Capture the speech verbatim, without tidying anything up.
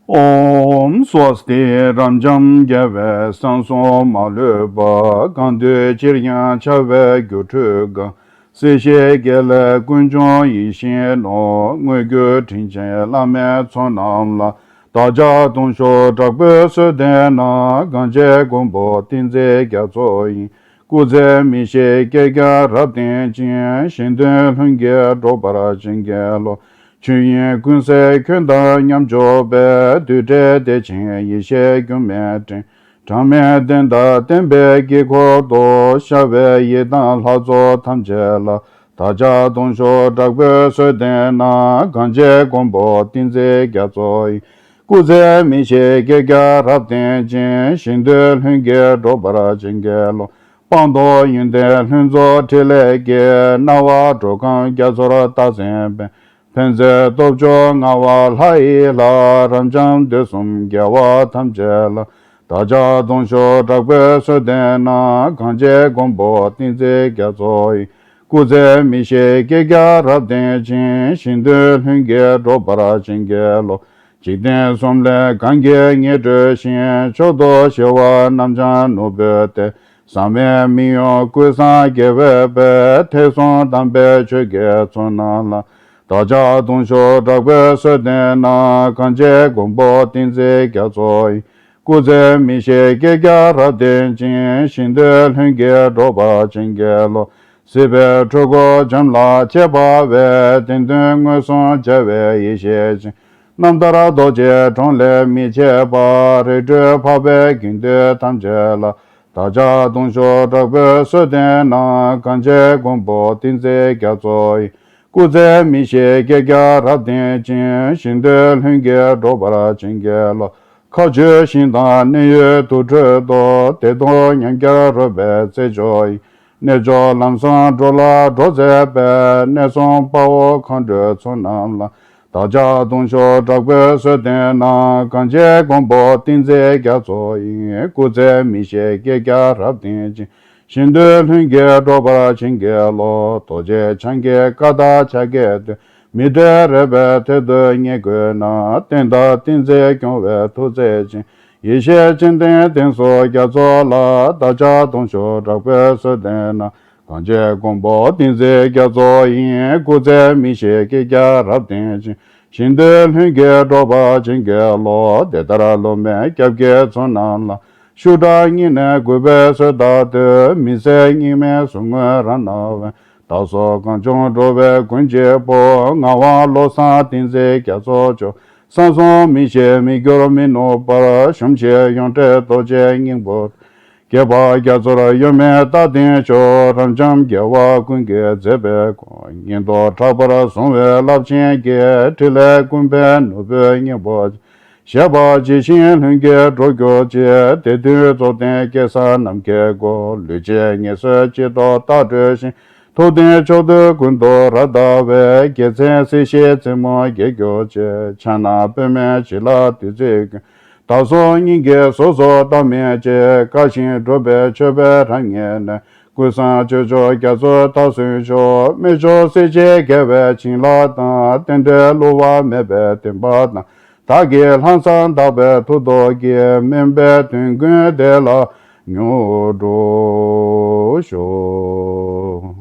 ཨོཾ་སྭ་སྟི། རབ་འབྱམས་རྒྱལ་བའི་གསང་གསུམ་མ་ལུས་པ། གང་འདུལ་ཕྱིར་ཡང་འཆར་བའི་སྒྱུ་འཕྲུལ་གང་། སྲིད་ཞིའི་དགེ་ལེགས་ཀུན་འབྱུང་ཡིད་བཞིན་ནོར། དངོས་བརྒྱུད་དྲིན་ཅན་བླ་མའི་ཚོགས་རྣམས་ལ། བདག་ཅག་གདུང་ཤུགས་དྲག་པོས་གསོལ་འདེབས་ན། གངས་ཅན་མགོན་པོ་ཏིང་འཛིན་རྒྱ་མཚོ་ཡི། སྐུ་ཚེ་མི་ཤིགས་བསྐལ་བརྒྱར་རབ་བརྟན་ཅིང་། ཞིང་དུ་ལྷུན་གྱིས་འགྲོགས་པར་བྱིན་གྱིས་རློབས། ཆོས་དབྱིངས་ཀུན་གསལ་ཁྱོད་དང་མཉམ་འཇོག་པའི། རྡུལ་བྲལ་བདེ་ཆེན་ཡེ་ཤེས་སྒྱུ་མའི་སྤྲིན། གྲངས་མེད་བསྟན་དང་བསྟན་པའི་དཀྱིལ་འཁོར་དུ། ཤར་བའི་ཡི་དམ་ལྷ་ཚོགས་ཐམས་ཅད་ལ། བདག་ཅག་གདུང་ཤུགས་དྲག་པོས་གསོལ་འདེབས་ན། གངས་ཅན་མགོན་པོ་ཏིང་འཛིན་རྒྱ་མཚོ་ཡི། སྐུ་ཚེ་མི་ཤིགས་བསྐལ་བརྒྱར་རབ་བརྟན་ཅིང་། ཞིང་དུ་ལྷུན་གྱིས་འགྲོགས་པར་བྱིན་གྱིས་རློབས། སྤངས་རྟོགས་ཡོན་ཏན་ལྷུན་རྫོགས་ཕྲིན་ལས་ཀྱི། སྣང་བ་འགྲོ་ཁམས་རྒྱ་མཚོར་བཏགས་ཟིན་པའི། ཕན་མཛད་སྟོབས་བཅུ་མངའ་བ་ལྷ་ཡི་ལྷ། རབ་འབྱམས་དུས་གསུམ་རྒྱལ་བ་ཐམས་ཅད་ལ། བདག་ཅག་གདུང་ཤུགས་དྲག་པོས་གསོལ་འདེབས་ན། གངས་ཅན་མགོན་པོ་ཏིང་འཛིན་རྒྱ་མཚོ་ཡི། སྐུ་ཚེ་མི་ཤིགས་བསྐལ་བརྒྱར་རབ་བརྟན་ཅིང་། ཞིང་དུ་ལྷུན་གྱིས་འགྲོགས་པར་བྱིན་གྱིས་རློབས། འཇིག་རྟེན་གསུམ་ལས་གང་གིས་ངེས་གྲོལ་ཞིང་། མཆོག་ཏུ་ཞི་བ་རྣམ་སྦྱངས་ནོར་བུའི་གཏེར། ཟག་མེད་མི་གཡོ་ཀུན་བཟང་རྒྱལ་བའི་དཔལ། ཐེག་གསུམ་དམ་པའི་ཆོས་ཀྱི་ཚོགས་རྣམས་ལ། བདག་ཅག་གདུང་ཤུགས་དྲག་པོས་གསོལ་འདེབས་ན། གངས་ཅན་མགོན་པོ་ཏིང་འཛིན་རྒྱ་མཚོ་ཡི། སྐུ་ཚེ་མི་ཤིགས་བསྐལ་བརྒྱར་རབ་བརྟན་ཅིང་། ཞིང་དུ་ལྷུན་གྱིས་འགྲོགས་པར་བྱིན་གྱིས་རློབས། སྲིད་པའི་འཁྲུལ་འཁོར་འཇོམས་ལ་མཆོད་པ་འབུལ། བདེན་དོན་མངོན་སུམ་མཇལ་བའི་ཡེ་ཤེས་ཅན། རྣམ་ཐར་རྡོ་རྗེའི་གྲོང་ལས་མི་ཕྱེད་པ། རིགས་གྲོལ་འཕགས་པའི་དགེ་འདུན་ཐམས་ཅད་ལ། བདག་ཅག་གདུང་ཤུགས་དྲག་པོས་གསོལ་འདེབས་ན། གངས་ཅན་མགོན་པོ་ཏིང་འཛིན་རྒྱ་མཚོ་ཡི། སྐུ་ཚེ་མི་ཤིགས་བསྐལ་བརྒྱར་རབ་བརྟན་ཅིང་། ཞིང་དུ་ལྷུན་གྱིས་འགྲོགས་པར་བྱིན་གྱིས་རློབས། མཁའ་སྤྱོད་ཞིང་དང་གནས་ཡུལ་དུར་ཁྲོད་དུ། བདེ་སྟོང་ཉམས་བརྒྱར་རོལ་པའི་རྩེ་མཆོག་ཡིན། གནས་མཆོག་ལམ་བཟང་འགྲོ་ལ་འགྲོ་མཛད་པའི། གནས་གསུམ་དཔའ་བོ་མཁའ་འགྲོའི་ཚོགས་རྣམས་ལ། བདག་ཅག་གདུང་ཤུགས་དྲག་པོས་གསོལ་འདེབས་ན། གངས་ཅན་མགོན་པོ་ཏིང་འཛིན་རྒྱ་མཚོ་ཡི། སྐུ་ཚེ་མི་ཤིགས་བསྐལ་བརྒྱར་རབ་བརྟན་ཅིང་། ཞིང་དུ་ལྷུན་གྱིས་འགྲོགས་པར་བྱིན་གྱིས་རློབས། རྡོ་རྗེ་འཆང་གི་བཀའ་དང་ཕྱག་རྒྱའི་དོན། མི་འབྲལ་རས་པའི་ཐད་དུ་བསྙེན་བཀུར་ན། བསྟན་དང་ཏིང་འཛིན་སྐྱོང་བའི་ཐུགས་རྗེ་ཅན། ཡེ་ཤེས་སྤྱན་ལྡན་ཏིང་འཛིན་རྒྱ་མཚོ་ལ། བདག་ཅག་གདུང་ཤུགས་དྲག་པོས་གསོལ་འདེབས་ན། གངས་ཅན་མགོན་པོ་ཏིང་འཛིན་རྒྱ་མཚོ་ཡི། སྐུ་ཚེ་མི་ཤིགས་བསྐལ་བརྒྱར་རབ་བརྟན་ཅིང་། ཞིང་དུ་ལྷུན་གྱིས་འགྲོགས་པར་བྱིན་གྱིས་རློབས། དེ་ལྟར་སློབ་མའི་སྐྱབས་ཀྱི་ཚོགས་རྣམས་ལ། ཤུགས་དྲག་སྙིང་ནས་གུས་པས་གསོལ་བ་འདེབས། མི་ཟད་སྙིགས་མའི་ཟུག་རྔུ་རང་སྣང་བའི། བདག་སོགས་གངས་ལྗོངས་འགྲོ་བའི་མགོན་གཅིག་པུ། ངག་དབང་བློ་བཟང་ཏིང་འཛིན་རྒྱ་མཚོ་མཆོག། གསང་གསུམ་མི་ཤིགས་མི་འགྱུར་མི་ནུབ་པར། ཞུམ་མེད་ཡོངས་བྲལ་རྡོ་རྗེའི་སྙིང་པོ། དགྱེས་པ་རྒྱ་མཚོར་གཡོ་མེད་རྟག་བརྟན་མཆོག། རབ་འབྱམས་རྒྱལ་བ་ཀུན་གྱི་མཛད་པའི་སྐུ། ཉིན་ཐོ་དྲག་པོར་བཟུང་བའི་རླབས་ཆེན་གྱི། ཕྲིན་ལས་ཀུན་ཕན་ནོར་བུའི་སྙིང་པོ། བཞད་པ་ཇི་བཞིན་ལྷུན་གྱིས་འགྲོ་གྱུར་ཅིག། དེ་དུས་རྫོགས་ལྡན་སྐལ་བཟང་ནམ་མཁའི་སྐུ། ལུས་ཅན་ངལ་གསོའི་སྤྱི་ཏོག་ལྟར་སྤྲོས་ཤིང་། ཐུབ་བསྟན་ཕྱོགས་དུས་ཀུན་ཏུ་རབ་དར་བའི། རྒྱལ་མཚན་སྲིད་ཞིའི་རྩེ་མོར་རྒྱས་གྱུར་ཅིག། ཕྱག་ན་པདྨོའི་བྱིན་རླབས་བདུད་རྩིའི་མགོན། བདག་སོགས་སྙིང་གའི་ཟུག་རྔུ་རྟག་མེད་ཅིག། དཀའ་ཞིང་སྒྲུབ་པའི་མཆོད་པའི་རབ་བརྙེས་ནས། ཀུན་བཟང་སྤྱོད་མཆོག་རྒྱ་མཚོའི་མཐར་སོན་ཤོག། རྨད་བྱུང་སྲིད་ཞིའི་རྒྱལ་བའི་བྱིན་རླབས་དང་། རྟེན་འབྲེལ་བསླུ་བ་མེད་པའི་བདེན་པ་དང་། བདག་གི་ལྷག་བསམ་དག་པའི་མཐུ་སྟོབས་ཀྱིས། སྨོན་པའི་དོན་ཀུན་དེ་ལ་མྱུར་འགྲུབ་ཤོག།